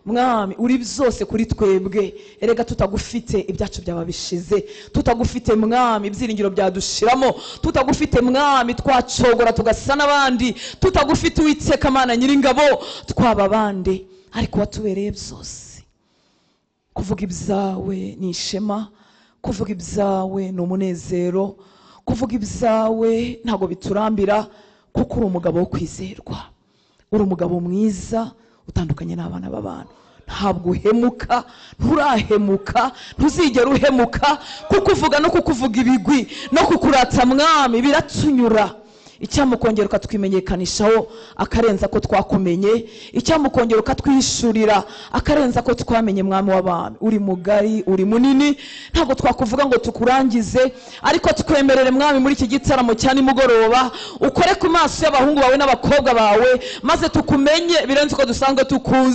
Mwami, uri byose kuri twebwe. Erega tutagufite ibyacu byaba bishize, tutagufite Mwami ibyiringiro byadushiramo, tutagufite Mwami twacogora tugasa n'abandi, tutagufite Uwiteka Mana Nyiringabo twaba abandi, ariko watubereye byose. Kuvuga ibyawe ni ishema, kuvuga ibyawe ni umunezero, kuvuga ibyawe ntabwo biturambira, kuko uri umugabo wo kwizerwa, uri umugabo mwiza utandukanye n'abana b'abantu. Ntabwo uhemuka, nturahemuka, ntuzigera uhemuka. Kukuvuga no kukuvuga ibigwi no kukurata Mwami biratunyura. Icyamukongera ukatwimenyekanishaho akarenza ko twakumenye, icyamukongera ukatwishurira akarenza ko twamenye. Mwami w'abami, uri mugari, uri munini, ntabwo twakuvuga ngo tukurangize, ariko twemerere Mwami muri iki gitaramo cya nimugoroba ukore ku maso y'abahungu bawe n'abakobwa bawe, maze tukumenye birenze uko dusanzwe tukuzi.